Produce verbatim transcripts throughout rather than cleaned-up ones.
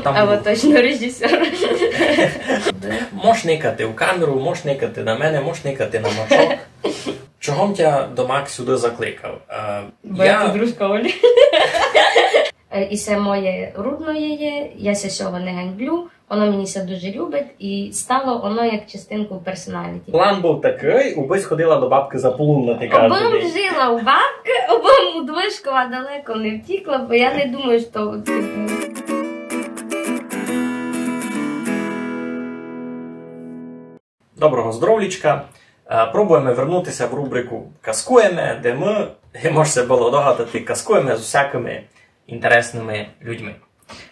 Там або точно режисёр. Мож никати в камеру, мож никати на мене, мож никати на мачок. Чого м тя домак сюды закликав? Е, бо я подружка Олі. Е, і се моє рудноє є, я ся сього не ганьблю, оно мені ся дуже любить, і стало оно як частинку персоналіті. План быв такый, убы сходила до бабкы за полуннати каждый день. Обы м жила у бабкы, обы м уд Вышкова далеко не втікла, бо я не думаю, што, типу, Доброго здоровлічка. Е, пробуєме вернути ся в рубрику Казкуєме, де мы, як мож ся было догадати, казкуєме з усякыми інтересными людьми.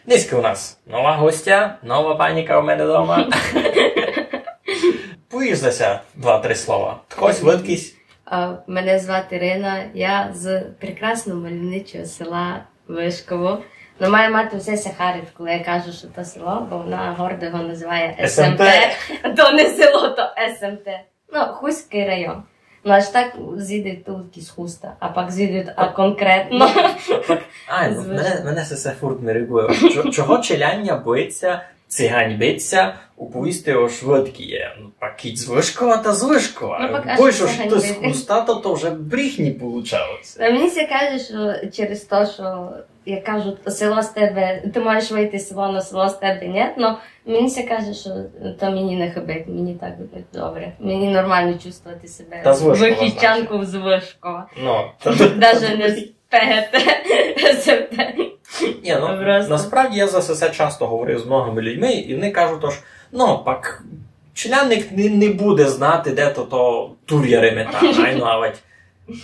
Днеськы у нас нова гостя, нова паніка у мене дома. Повіш за ся два-три слова. Хтось, выдкись. А, мене звати Ірина, я з прекрасного мальовничого села Вышково. Но має мати все ся харить, коли я кажу, што то село, бо вона гордо його називає С М Т. С М Т. То не село, то С М Т. Ну, Хустськый район. Ну, аж так звідать тілько з Хуста, а пак звідать, а конкретно. Ай, ну, мене, мене се, се фурт нервує. Чо-, чого челяня боїть ся, ци ганьбить ся уповісти, ож выдкы є? Ну, пак кідь з Вышкова, та з Вышкова. Ну, пак аж бо ся што з ганьбити. Хуста, то, то вже брехні получало ся. А мені ся каже, што через то, што як кажуть, село з тебе, ты можеш выйти з села, но село з тебе ні. Но мені ся каже, што то мені не хыбить, мені так добре. Мені нормално чувствовати себе та з Вышкова, выхідчанков з Вышкова. Ну, то даже не з П Г Т, С М Т. Ні, ну, просто насправді я за се часто говорив з многыми людьми, і вони кажуть, ож, ну, пак, челядник не, не буде знати, де то, то Туря Реметан, айно, авадь,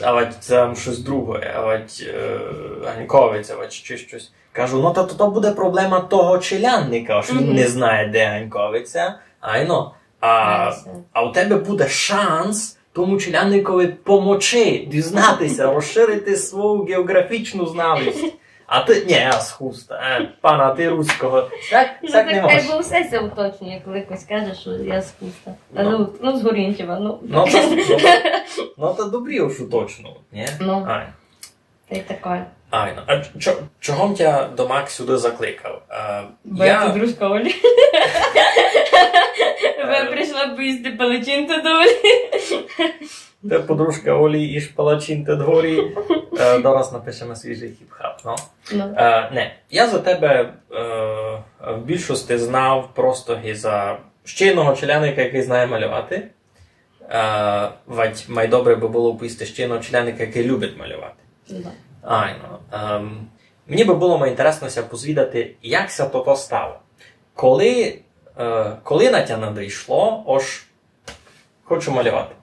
авадь там штось друге, авадь, е, Ганьковець, авадь ще штось. Кажу, ну, та то, то буде проблема того челядника, ож він не знає, де Ганьковиця, айно. А, а у тебе буде шанс тому челядникови помочи, дізнати ся, розширити свою геоґрафічну знавість. А ты, ні, я з Хуста, е, пана, ты Руського. Так, ну, так не так, можеш. Бо все ся уточнює, коли хтось каже, што я з Хуста. Ну. Ну, ну, з Горінчева, ну. Ну, то, ну, ну, то добрі уж уточнювати, ні? Ну. Ай. Та й таке. Айно. А чо-, чого м тя домак сюды закликав? Е, бо я подружка Олі. Бо я прийшла поїсти палачинты до Олі. Ты подружка Олі, їж палачинты до Олі. Е, дораз напишеме свіжый хіп-хап, ну. Ну. Е, не, я за тебе, е, в більшости знав просто ги за ще єдного челядника, якый знає малювати. Е, вадь май добре бы было уповісти ще єдного челядника, якый любить малювати. Да. Айно. Ем, мені бы было май інтересно ся позвідати, як ся тото стало. Коли, е, коли на тя надыйшло, ож хочу малювати?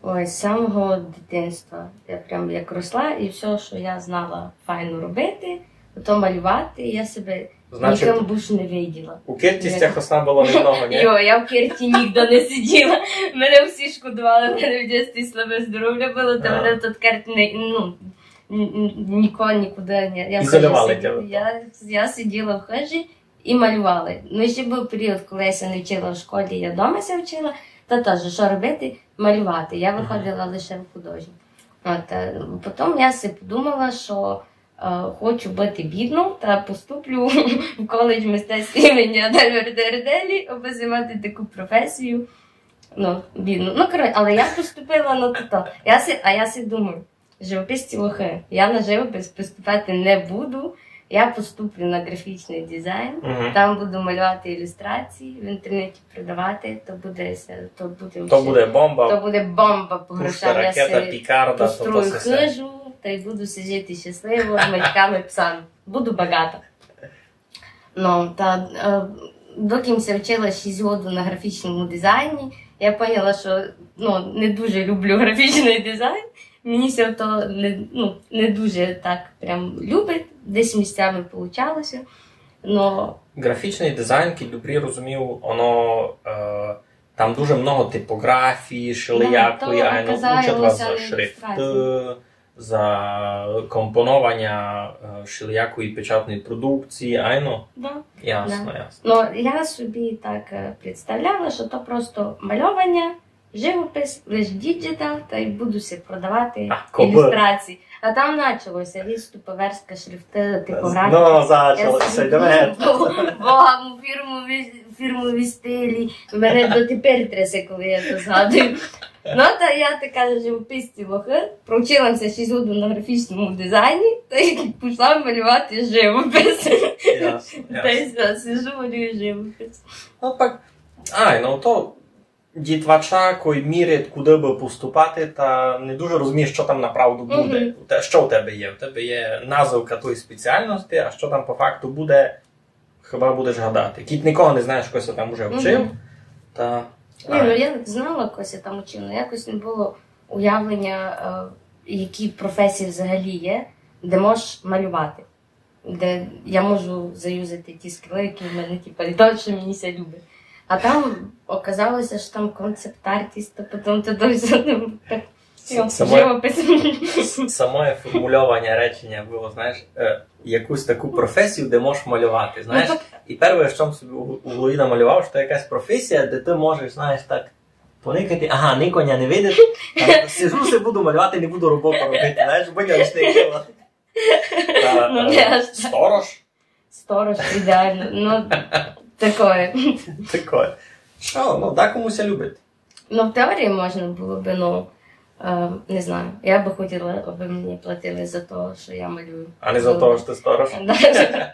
Ой, з самого дитинства. Я прям як росла, і всьо, што я знала файно робити, то малювати, я себе Значить, нікым більш не виділа. У кирті з тя хосна было немного, ні? Йо, я в кирті нігде не сиділа. Мене всі шкодували, в мене в дітстві слабе здоровля было, та мене тот кирт не, ну, н-, н-, ніколи нікуды не, я в хыжі сиділа. Ізолювали тя. Я, я сиділа в хыжі і малювала. Ну, ще быв період, коли я ся не вчила в школі, я дома ся вчила, та тоже, што робити? Малювати. Я выходила лише в художню. От, е, потім я си подумала, што, е, хочу быти біднов, та поступлю в коледж мистецтв імені Адальберта Ерделі, абы займати таку професію. Ну, бідну. Ну, коротше, але я поступила на тото. Я си, а я си думаю, живописці лохы. Я на живопис поступати не буду. Я поступлю на графічный дизайн. Мгм. Там буду малювати ілюстрації, в інтернеті продавати, то буде ся, то буде... То вообще буде бомба. То буде бомба по грошам. Пушка, ракета, пікарда, то всьо. Я си построю хыжу, та й буду сидіти щасливо з мальками, псами. Буду багата. Ну, та, е, докы м ся вчила шість году на графічному дизайні, я поняла, што, ну, не дуже люблю графічный дизайн. Мені ся то не, ну, не дуже так прям любить, десь місцями получало ся. Но графічный дизайн, кідь добрі розумію, оно, е, там дуже много типоґрафії, шелиякої, айно, учать вас за шрифты, за компонованя, е, шелиякої печатної продукції, айно? Да. Ясно, ясно. Но я собі так, е, представляла, што то просто мальованя, Живопис, лиш діджитал, та й буду ся продавати. А, кобы. Ілюстрації. А там начало ся: відступи, верстка, шрифты, типографія. Ну, зачало ся, йдеме. Богам у фірмові, фірмові стилі. Мене дотепер тресе, коли я то згадую. Ну, та я така живописці лохы. Проучила ся шість годин на графічному дизайні, та й пішла малювати живопис. Ясно, ясно. Та й сиджу, малюю живопис. Ну, так, ай, ну, то дітвача, кой мірить, куды бы поступати, та не дуже розуміє, што там направду буде. Мгм. Те, што в тебе є? У тебе є назывка тої спеціалности, а што там по факту буде, хіба будеш гадати. Кідь никого не знаєш, хто ся там уже вчив, та... Ні, ну, я знала, хто ся там учив, але якось не было уявлення, е, які професії взагалі є, де можеш малювати, де я можу заюзати ті скілы, які в мене, типа, і то, што мені ся любить. А там оказало ся, што там концепт-артіст, а потім ти дойшов, ну, так, всьо, самоє, живопис. С-, самоє формульованя реченя было, знаєш, е, якусь таку професію, де можеш малювати, знаєш. Ну, так. І перше, што м собі у, у голові намалював, што якась професія, де ти можеш, знаєш, так поникати: ага, никоня не видиш, а сижу, се буду малювати, не буду роботу робити, знаєш, бо я не встигла. Та, ну, е, не аж так. Сторож? Сторож, ідеално. Ну, такоє. Такоє. Што, ну, декому ся любить. Ну, в теорії можна было бы, ну, е, не знаю. Я бы хотіла, абы мені платили за то, што я малюю. А не за то, што ти сторож? Да.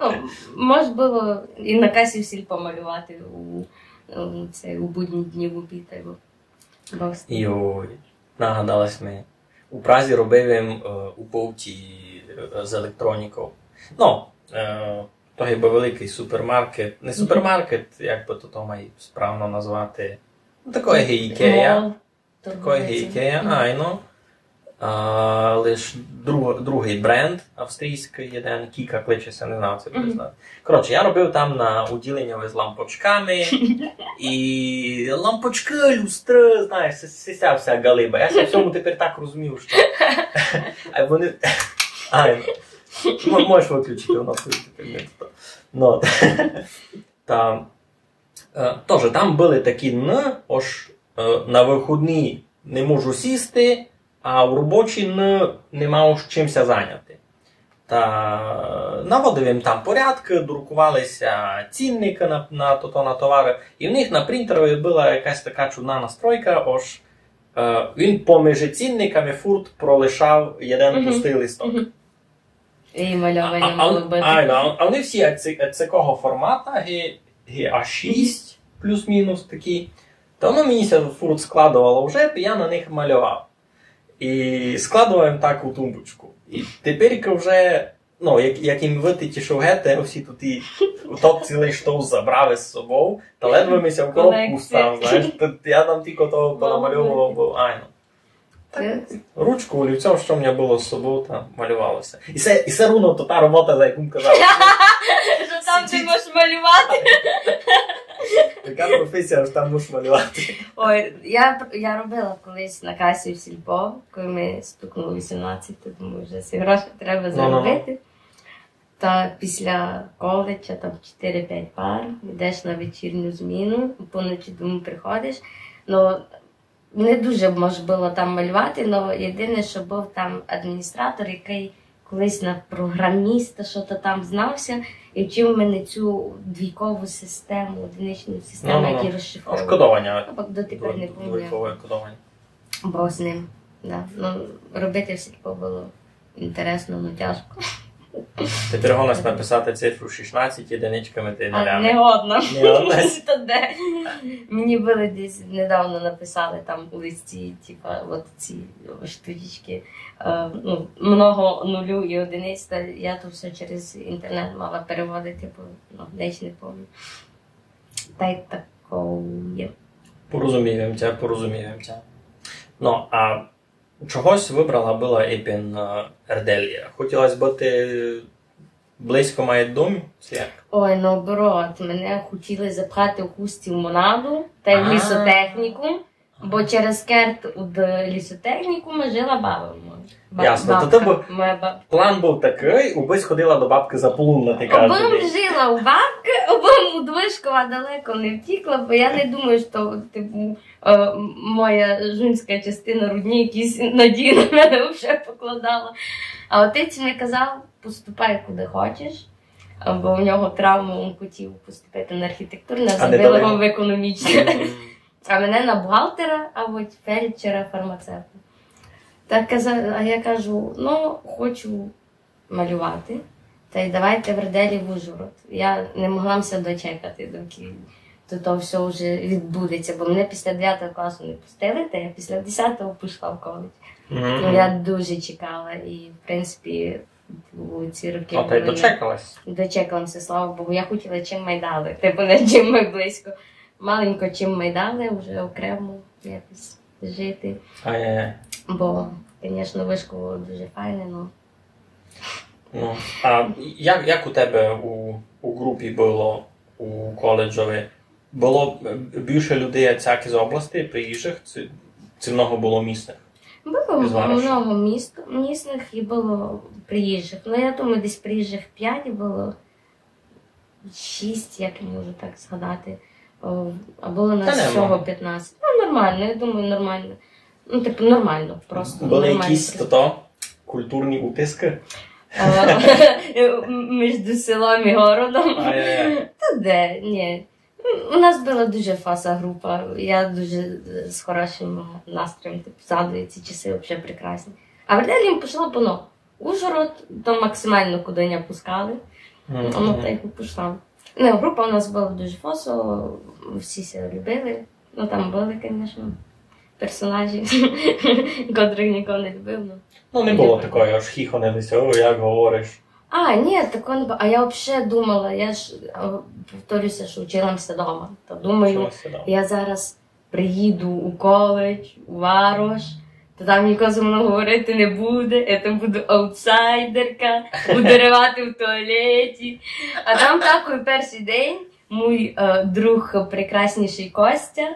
Ну, мож было і на касі в сільпо малювати у, у, це, у будні дні в обід, або Бог з ним. Йой, нагадалась ми. У Празі робив им, е, у повті, е, з електроніков. Ну, е, то гибы великый супермаркет. Не супермаркет, як бы то, то має справно назвати. Ну, такоє ги Ікея. Мол. Такоє ги Ікея, айно. А, лиш друг-, другый бренд австрійськый єден, Кіка кличе ся, не знав, ци будеш знати. Коротше, я робив там на уділеню з лампочками, і лампочкы, люстры, знаєш, се, се, ся вся галиба. Я ся в сьому тепер так розумію, што... А вони... Айно. Мо-, можеш выключити, воно тепер не то. Ну, та Е, тоже там были такі дни, ож, е, на выходні не можу сісти, а в робочі дни не мав з чим ся заняти. Та наводив им там порядкы, друкували ся цінникы на, на, то, то, на товары, і в них на принтерови была якась така чудна настройка, ож, е, він поміж цінниками фурт пролишав єден пустый листок. І мальованя мало быти. Айно, а, а вони всі ад сякого формата, ги, ги А шість, плюс-мінус такі. Та воно мені ся фурт складовало в жеб, і я на них мальовав. І складовав им так у тумбочку. І тепер уже, ну, як, як им вытечеш гете, усі туті, тот цілый штовс забрав из собов, та ледве ми ся в коробку став, знаєш, та я там тілько того понамальовував, быв, айно. Так, ручку, олівцьом, што в мене было з собов, та малювало ся. І се, і се руно то та робота, за яку м казав. Што там ти можеш малювати. Така професія, ож там можеш малювати. Ой, я, я робила колись на касі в сільпо, коли ми стукнули вісімнадцять, то думаю, вже всі гроші треба заробити. Та після коледжа там чотири-пять пар, йдеш на вечірню зміну, поночі дому приходиш. Ну, не дуже мож было там малювати, но єдине, што быв там адміністратор, якый колись на програміста што-то там знав ся, і вчив мене цю двійкову систему, одиничну систему, які розшифровують. Ож кодованя. А пак дотепер не помню. Двійкове кодованя. Бог з ним, да. Ну, робити в сільпо было інтересно, но тяжко. Тепер годна сь написати цифру шістнадцять єдиничками та й нулями. Не годна. Не годна сь? Та де? Мені были десь недавно написали там у листі, типа, от ці штучечки, е, ну, много нулю і одиниць, та я то всьо через інтернет мала переводити, бо, ну, десь не помню. Та й такоє. Порозумів им тя, порозумів им тя. Ну, а чогось выбрала была ипен, е, Ерделія? Хотіла сь быти близько май дому, ци як? Ой, наоборот, мене хотіли запхати в Хустів Монаду, та й в лісотехнікум. Бо через керт од лісотехнікума жила баба моя. Ба- Ясно, то бабка, ты бу- моя бабка. План быв такый, убысь ходила до бабкы за полуннати каждый день. Обым жила у бабкы, обым у Двишкова далеко не втікла, бо я не думаю, што, типу, е, моя жінська частина родні якісь надії на мене вообще покладала. А отець мені казав: «Поступай куды хочеш», е, бо в нього травма, він хотів поступити на архітектурне, а забили його в економічне. А мене на бухгалтера, а от фельдшера, фармацевта. Так каза-, а я кажу: «Ну, хочу малювати. Та й давайте в Ределі в Ужгород». Я не могла ся дочекати, доки то, то всьо вже відбудеться, бо мене після девятого класу не пустили, та я після десятого пішла в коледж. Ну, я дуже чекала, і, в принципі, у ці роки... А, та й дочекалась. Дочекала ся, слава Богу. Я хотіла чим май далі, типу, не чим май близько. Маленько чим май далі, вже окремо якось жити. Ай-яй-яй. Бо, звісно, Вишково дуже файне, ну. Ну, а як, як у тебе у, у ґрупі было у коледжови? Было, е, більше людей всякі з области, приїжджых, ци, ци много было місных? Было много міст-, місных і было приїжджых. Ну, я думаю, десь приїжджых пять было. Шість, я не можу так згадати. О, а было нас всього пятнадцять. Ну, нормално, я думаю, нормално. Ну, типу, нормално, просто. Были нормално якісь просто. Тото культурні утискы? Е, м-, між селом і городом. Ай-яй-яй. Та де, ні. У нас была дуже фаса група. Я дуже, е, з хорошим настроєм, типу, згадую ці часы, вообще прекрасні. А в Ределі пішла по-новому. Ужгород, то максимално, куды ня пускали. Воно так і пішла. Ну, група у нас была дуже фаса, всі ся любили. Ну, там были, звісно, персонажі, котрых ніхто не любив, ну. Ну, не было такого, аж хіхонили ся: «О, як говориш». А, ні, такого не бу-, а я вообще думала, я ж, е, повторюся, што вчила ся дома. Та думаю, я зараз приїду у коледж, у варош, та там ніхто зо мнов говорити не буде, я там буду аутсайдерка, буду ревати в туалеті. А там такый першый день мій, е, друг прекраснішый Костя,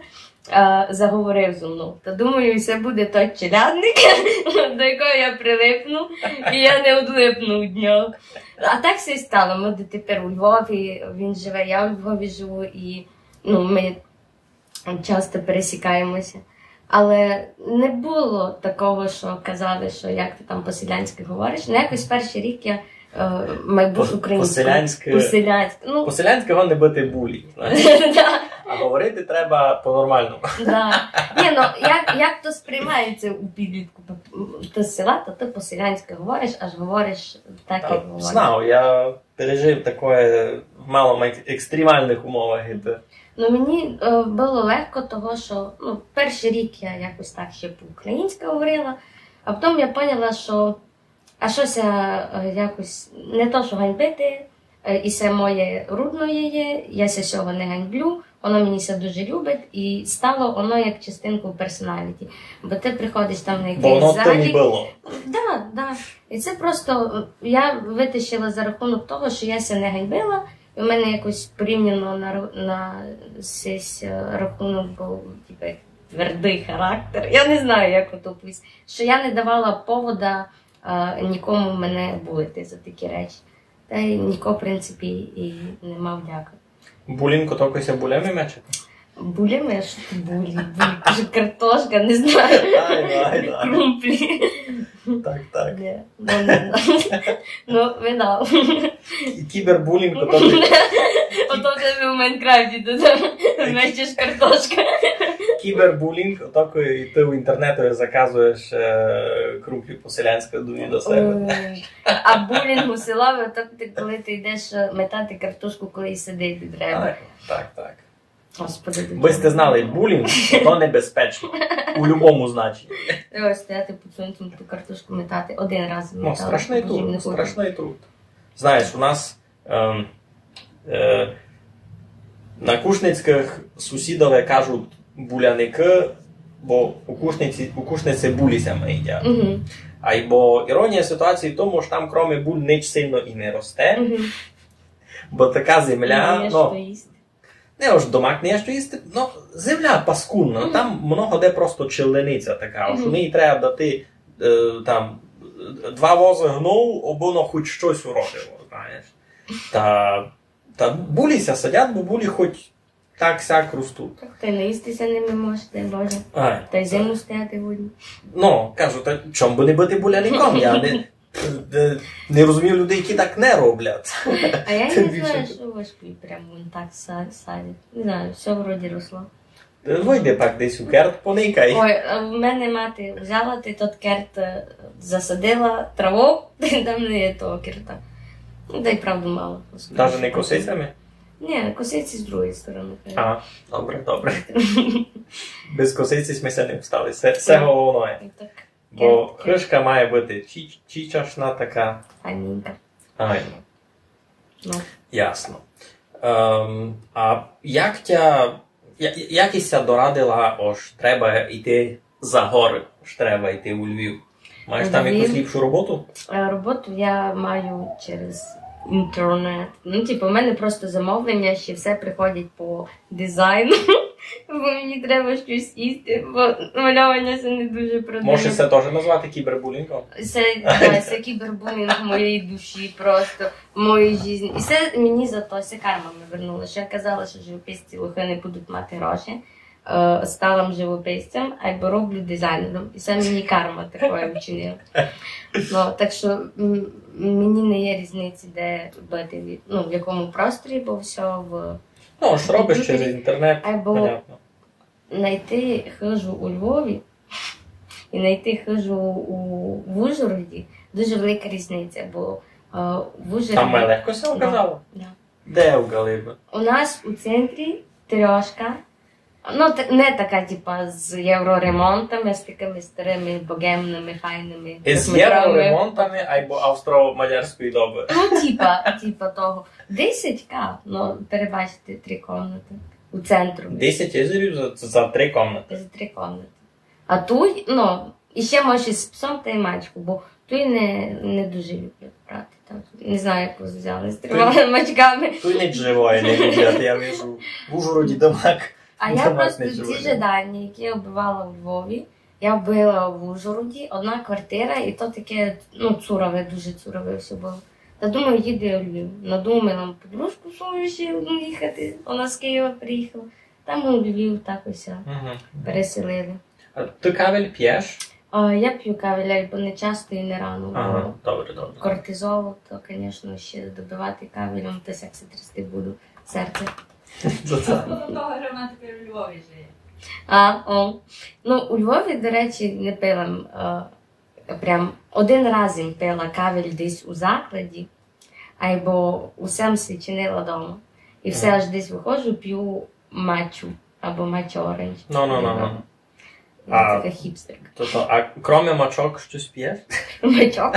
е, заговорив зо мнов. Та думаю, се буде тот челядник, до якого я прилипну, і я не одлипну од нього. А так ся й стало. Мы дотепер у Львові, він живе, я у Львові живу, і, ну, мы часто пересікаємося. Але не было такого, што казали, што як ты там по-селянськы говориш. Ну, якось першый рік я, е, май більш українська. По-селянськы. По-селянськы, ну. По-селянськы годно быти булінґ, знаєш. Да. А говорити треба по-нормалному. Да. Ні, ну, як, як то сприймається у підлітку? Ты з села, то ты по-селянськы говориш, аж говориш так, як говориш. Знав, я пережив такоє в мало май екстремалных умовах, і то. Ну, мені, е, было легко того, што, ну, першый рік я якось так ще по-українськы говорила, а потім я поняла, што, а што ся, е, якось не то, што ганьбити, е, і се моє рудноє є, я ся сього не ганьблю, воно мені ся дуже любить, і стало воно як частинков персоналіті. Бо ты приходиш там на якыйсь захід. Бо воно в тым і было. Да, да. І се просто, е, я вытащила за рахунок того, што я ся не ганьбила, і в мене якось порівняно на ру-, на сись, е, рахунок быв, типу, як твердый характер. Я не знаю, як ото оповісти. Што я не давала повода, е, нікому мене булити за такі речі. Та й ніхто, в принципі, і не мав дяка. Булінґ, ото кой ся булями мече? Булями, а што ты булі? Булі, каже, картошка, не знаю. Ай, ай, ай. Крумплі. Так, так. Ні, ну, не знаю. Ну, видав. Кі-, кібербулінґ, ото ты... Ото в тебе в Майнкрафті, ты там мечеш картошку. Кібербулінґ, ото кой ты в інтернету заказуєш, е, крумплі по-селянськы до себе. Ой. А булінґ у селови, то ты, коли ты йдеш, е, метати картошку, коли її садити треба. Так, так, так. Господи, бы сьте знали, булінґ, то небезпечно. У любому значенні. Треба стояти під сонцем, ту картошку метати. Один раз метала, страшный труд, страшный труд. Знаєш, у нас, ем, е, на Кушницькых сусідове кажуть буляникы, бо у Кушниці, у Кушниці булі ся май їдять. Мгм. Айбо іронія ситуації в тому, што там кроме буль нич сильно і не росте. Мгм. Бо така земля, ну, Не, ож домак не є што їсти, но, земля паскудна, там много де просто челлениця така, ож у неї треба дати, е, там, два возы гною, обы воно хоть штось уродило, знаєш. Та, та булі ся садять, бо булі хоть так-сяк ростуть. Так, та й наїсти ся ними можеш, дай Боже. Ай, та й зиму стояти годні. Ну, кажу, та чом бы не быти буляніком? Я не, не, не розумію людей, які так не роблять. А я не знаю, што важко прям вон так са-, садять. Не знаю, всьо вроді росло. Та вийди пак десь у керт, поникай. Ой, а в мене мати взяла, ти тот керт, е, засадила траву, там не є того керта. Ну, дай правду мало. Даже не косицями? Ні, косиці з другої сторони. А, добре, добре. Без косиці сьме ся не встали. Се, се головне. Так. Бо хыжка має быти чі-, чічашна така. Файненька. Айно. Ну. Ясно. Ем, а як тя, я-, як ися дорадила, ож треба йти за горы, ож треба йти у Львів? Маєш там якусь ліпшу роботу? Е, роботу я маю через інтернет. Ну, типу, в мене просто замовлення, ще все приходять по дизайну, бо мені треба штось їсти, бо малювання ся не дуже продає. Може, се теж назвати кібербулінгом? Се, да, се кібербулінг моєї душі просто, моєї жизни. І се мені за то, се карма ми вернула, што я казала, што живописці лохы не будуть мати гроші. Е, стала м живописцем, айбо роблю дизайнером. І се мені карма такоє вчинила. Ну, так што, м, мені не є різниці, де быти, ну, в якому просторі, бо всьо в Ну, ож робиш через інтернет, понятно. Айбо найти хыжу у Львові і найти хыжу у, в Ужгороді дуже велика різниця, бо, е, в Ужгороді... Там май легко ся оказало? Да. Де в Галиба? У нас у центрі трьошка. Ну, т-, не така, типа, з євроремонтами, з такыми старыми, богемными, файными. З євроремонтами айбо австро-мадярської добы? Ну, типа, типа того. Десять ка, ну, перебачте, три комнаты. У центру. Десять євро за, за три комнаты? За три комнаты. А туй, ну, і ще може з псом та й мачку, бо туй не, не дуже люблять брати. Там, не знаю, як вас взяли з трьома мачками. Туй ніч живоє не люблять, я вижу, в Ужгороді домак. А я просто ті жадання, які я вбивала у Львові, я вбила в Ужгороді, одна квартира, і то таке, ну, цурове, дуже цурове всьо было. Та думаю, їду я у Львів. Надумала подружку свою ще одну їхати, вона з Києва приїхала. Там у Львів так усе переселили. А ты кавель п'єш? А, я п'ю кавель, айбо не часто і не рано, бо добре, добре. Кортизол, то, конечно, ще добивати кавелем, то як ся трясти буду серце. Коло того, што вона тепер у Львові жиє. А, о. Ну, у Львові, до речі, не пила м, е, прям один раз им пила кавель десь у закладі, айбо усе м си чинила дома. І все аж десь выходжу, п'ю мачу, або мача оранж. Ну, ну, ну, ну. Я така хіпстерка. Тобто, а кроме мачок штось п'єш? Мачок?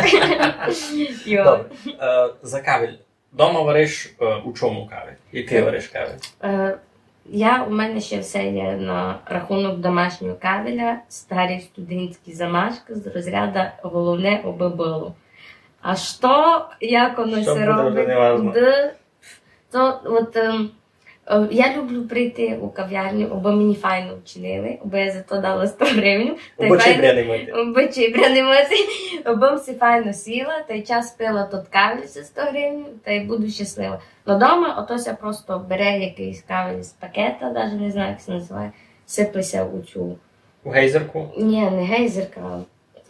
Йо. Добре. Е, за кавель. Дома вариш, е, у чому кавель? Якый вариш кавель? Е, я, у мене ще все є на рахунок домашнього кавеля, старі студентські замашкы з розряда «головне, обы было». А што, як оно ся робить, куды, то от, ем, е, я люблю прийти у кавярню, абы мені файно вчинили, абы я за то дала сто гривень. Абы чибря не мыти. Абы чибря не мыти. Абы м си файно сіла, та й час пила тот кавель за сто гривень, та й буду щаслива. Но дома ото ся просто бере якыйсь кавель з пакета, даже не знаю, як ся называє, сипле ся у цю... У гейзерку? Ні, не гейзерка,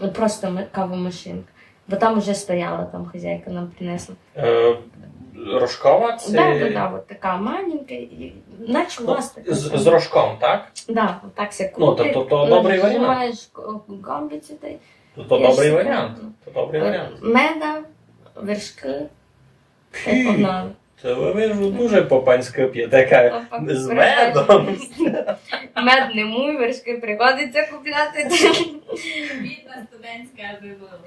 а просто ма-, кавомашинка. Бо там уже стояла, там хазяйка нам принесла. Е, рожкова ци... Да, да, да, от така маленька, і, наче у вас така сама. З, з рожком, так? Да, от так ся крутить, то, то добрый варіант. Нажимаєш к-, гомбицю та й... То, то добрый варіант, то добрый варіант. Е, меда, вершкы, та й погнали. Та вы, вижу, дуже по-панськы п'єте каву. З медом. Мед не муй, вершкы приходиться купляти. Бідна студентська, абы было.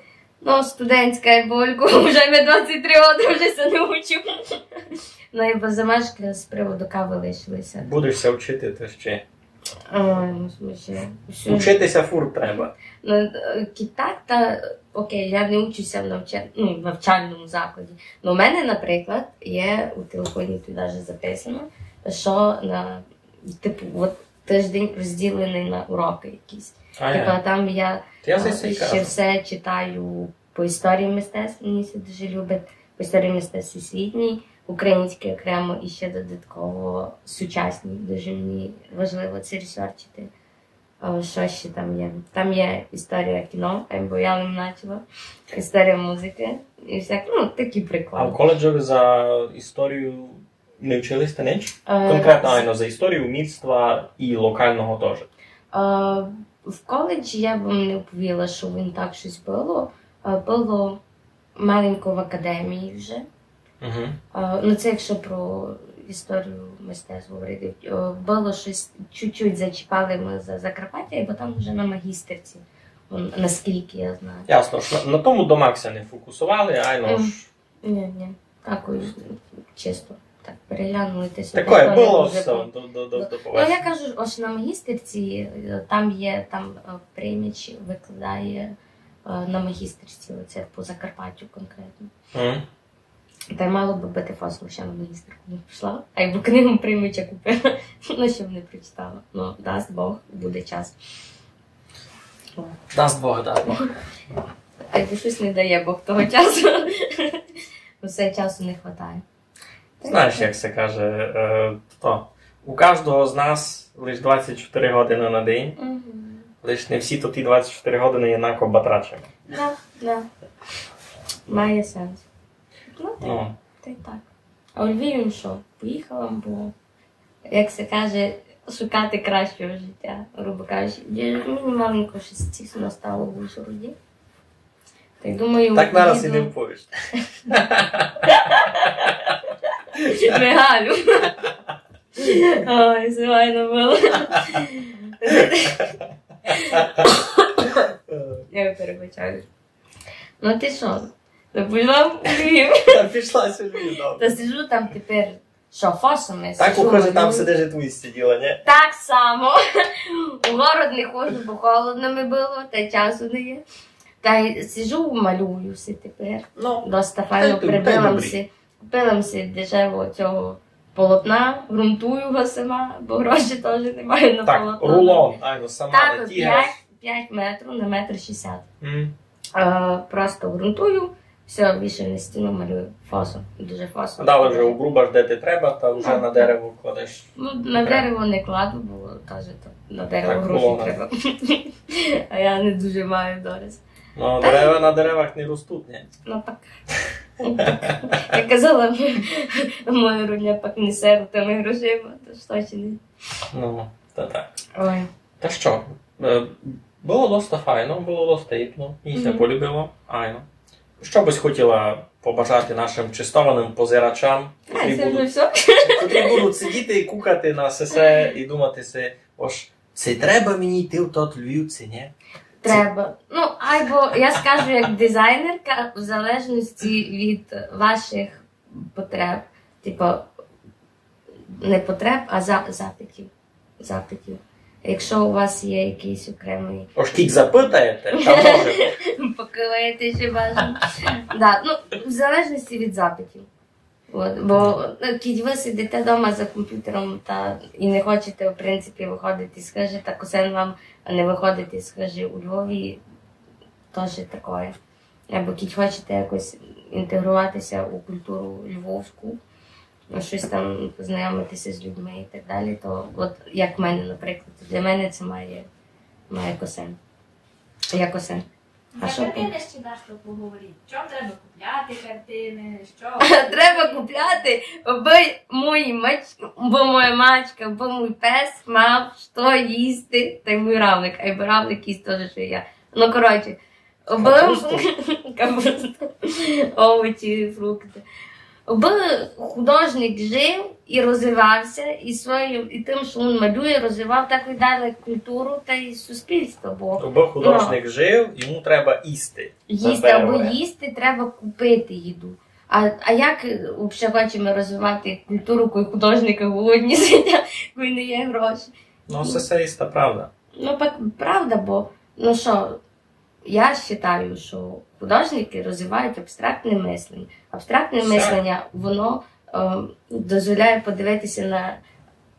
Ну, студентська, бульку, вже ми двадцять три роки вже ся не учу. Ну, і бо замашкы з приводу кавы лишили ся. Будеш ся вчити, то ще. Ой, ну, в смысле, всё. Учити ся фурт треба. Ну, е, кі-, так, та, окей, я не учу ся в навча-, ну, в навчальному закладі. Ну, у мене, наприклад, є у телефоні тут даже записано, що на, типу, от тиждень розділений на уроки якісь. А, типу, я. Там я, а, ще все читаю по історії мистецтв, мені це дуже любить, по історії мистецтв всесвітній, українській окремо і ще додатково сучасній. Дуже мені важливо це ресерчити. А, що ще там є? Там є історія кіно, бо я ним почала, історія музики і всяк-, ну, такі приклади. А в коледжови за історію не вчили сте нич? Е, конкретно, з- айно, за історію міцтва і локалного тоже. Е, в коледжі я б вам не оповіла, що він так щось було. Е, було маленько в академії вже. Мгм. Е, ну, це якщо про історію мистецтва говорити. Е, було щось, чуть-чуть зачіпали ми за Закарпаття, бо там вже на магістерці, м, наскільки я знаю. Ясно, ж на, на тому домак ся не фокусовали, айно. Мгм. Ні, ні. Такой, чисто так переглянули, ти собі. Такое то не було дуже все по-, до, до, до, до. Ну, я кажу, ось на магістерці, е, там є, там, е, Приймич викладає, е, на магістерці, оце по Закарпаттю конкретно. Мгм. Та й мало би быти фосом, ще на магістерку не пішла, а якби книгу Приймича купила, ну, ще б не прочитала. Ну, дасть Бог, буде час. Дасть Бог, дасть Бог. А якби щось не дає Бог того часу. Усе часу не хватає. Знаєш, як се каже, е, то, у каждого з нас лиш двадцять чотири годины на день, мгм, лиш не всі то ті двадцять чотири годины єднако батрачиме. Да, да. Має сенс. Ну, та й, ну, та й так. А у Львів він що? Поїхала, бо, як се каже, шукати кращого життя, грубо кажучи. Мені маленько щось тісно стало в Ужгороді. Та й думаю, так нараз і не вповіш. Мигалю. Ой, це файно було. Я перебачаю. Ну ти що? Та пішла у Львів. Та пішла у Львів, добре. Та сиджу там тепер. Што, фосом? Так, сиджу, у хыжи там сидиш і туй сиділа, нї? Так само. У город не ходжу, бо холодно ми было, та й часу не є. Та й сиджу, малюю си тепер. Ну, доста файно, та й прибила м си. Купила м си дешевого цього полотна, ґрунтую го сама, бо гроші тоже не маю на полотно. Так, рулон, айно, сама натягаш. Пять метрів на метр шістдесят. Мгм. Е, просто ґрунтую, всьо, вішаю на стіну, малюю. Фосом, дуже фосом. А далі вже обрубаш, де ти треба, та вже на дерево кладеш. Ну, на дерево не кладу, бо каже, то на дерево гроші треба. А я не дуже маю дораз. Ну, дерева на деревах не ростуть, нї? Ну, так. Я казала, моя родня пак не сиротами грошима, то што ще не. Ну, та так. Ой. Та што, е, было доста файно, было доста ипно, мені ся полюбило, айно. Што бысь хотіла побажати нашым честованым позирачам, котрі будуть сидіти і кукати на сесе і думати си, ож ци треба мені йти в тот Львів, ци нї? Треба. Ну, айбо я скажу як дизайнерка, в залежности від вашых потреб, типа, не потреб, а за-, запитів. Запитів. Якщо у вас є якийсь окремий... Ож кідь запитаєте, та може. Покиваєте ще бажано. Да, ну, в залежности від запитів. От, бо, ну, кідь вы сидите дома за компютером та, і не хочете, в принципі, выходити з хыжі, та косен вам не выходити з хыжі у Львові, тоже такоє. Або кідь хочете якось інтегрувати ся у культуру львовську, ну, штось там познайомити ся з людьми і так далі, то от як в мене, наприклад, для мене це має, має косен. Як косен. А што? За картины ще дашто поговорити. Што треба купляти картины, што? Треба купляти, абы мої мач-, абы моя мачка, абы мій пес мав што їсти, та й мій равлик, айбо равлик їсть тоже, што і я. Ну, коротше, Абы капусту, овочі, фрукты. Абы художник жив і розвивав ся, і своїм, і тым, што він малює, розвивав так і далі культуру та й суспільство, бо... Абы художник жив, йому треба їсти. Їсти, абы їсти, треба купити їду. А, а як, е, вообще хочеме розвивати культуру, коли художникы голодні сидять, коли не є гроші? Но, се, се іста правда. Ну, пак правда, бо, ну што, я вважаю, што художники розвивають абстрактне мислення. Абстрактне Так. Мислення, воно е, дозволяє подивитися на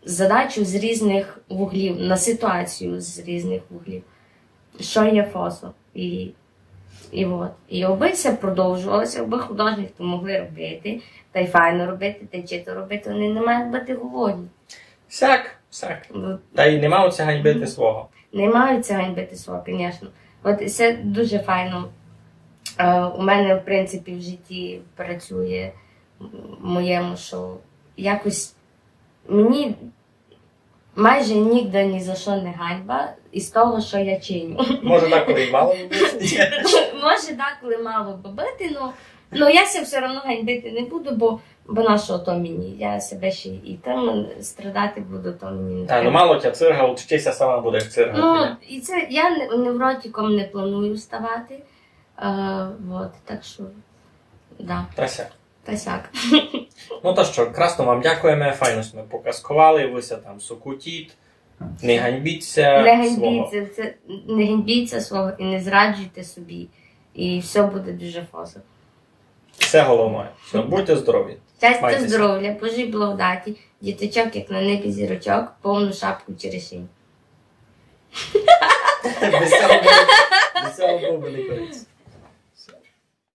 задачу з різних вуглів, на ситуацію з різних вуглів. Што є фозо. І, і, от. І аби се продовжувалося, аби художники то могли робити, тай файно робити, тай чіткы робити, они не мають быти голодні. Сяк, сяк. Ну, Тай не мають ся ганьбити свого. Не мають ся ганьбити свого, звісно. От і се дуже файно. Е, у мене, в принципі, в житті працює м, моєму, што якось мені майже нігде ні за што не ганьба із того, што я чиню. Може, деколи й мало бы быти. Може, деколи мало бы быти, но, но я ся всьо равно ганьбити не буду, бо, бо на што то мені? Я себе ще і тым страдати буду, то мені не А, ну треба. Мало тя циргало, чи ся сама будеш циргати? Ну, і се, я не- невротиком не планую ставати. Е, от, так што, да, Та сяк. та сяк. Ну та што, красно вам дякуєме, файно сьме показковали, вы ся там сокотіть, не ганьбіть ся Не свого. ганьбіть ся, се, не ганьбіть ся свого і не зраджуйте собі. І всьо буде дуже фозо. Се головне. Всьо, будьте здорові. Щастя, Майте ся. Здоров'я, Божої благодаті, діточок, як на небі зірочок, повну шапку черешень. Без сього бы, без сього было бы не кінець.